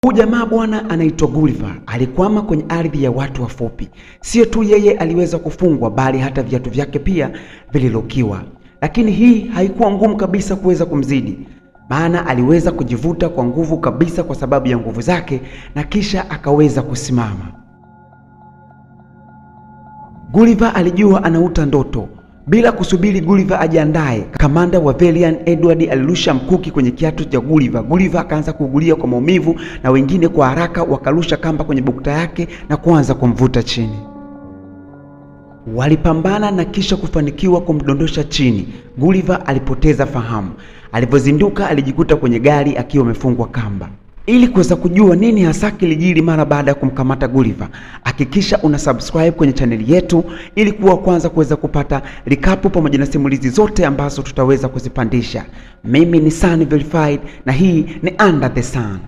Huyu jamaa bwana anaitwa Gulliver, alikwama kwenye ardhi ya watu wafupi. Sio tu yeye aliweza kufungwa, bali hata viatu vyake pia vililokiwa. Lakini hii haikuwa ngumu kabisa kuweza kumzidi, maana aliweza kujivuta kwa nguvu kabisa kwa sababu ya nguvu zake, na kisha akaweza kusimama. Gulliver alijua anauta ndoto. Bila kusubiri Gulliver ajiandae, kamanda wa Valiant Edward alirusha mkuki kwenye kiatu cha Gulliver. Gulliver akaanza kuugulia kwa maumivu, na wengine kwa haraka wakarusha kamba kwenye bukta yake na kuanza kumvuta chini. Walipambana na kisha kufanikiwa kumdondosha chini. Gulliver alipoteza fahamu. Alipozinduka alijikuta kwenye gari akiwa amefungwa kamba. Ili kuweza kujua nini hasa kilijiri mara baada ya kumkamata Gulliver, hakikisha una subscribe kwenye chaneli yetu ili kuwa kwanza kuweza kupata recap pamoja na simulizi zote ambazo tutaweza kuzipandisha. Mimi ni Sun Verified na hii ni Under the Sun.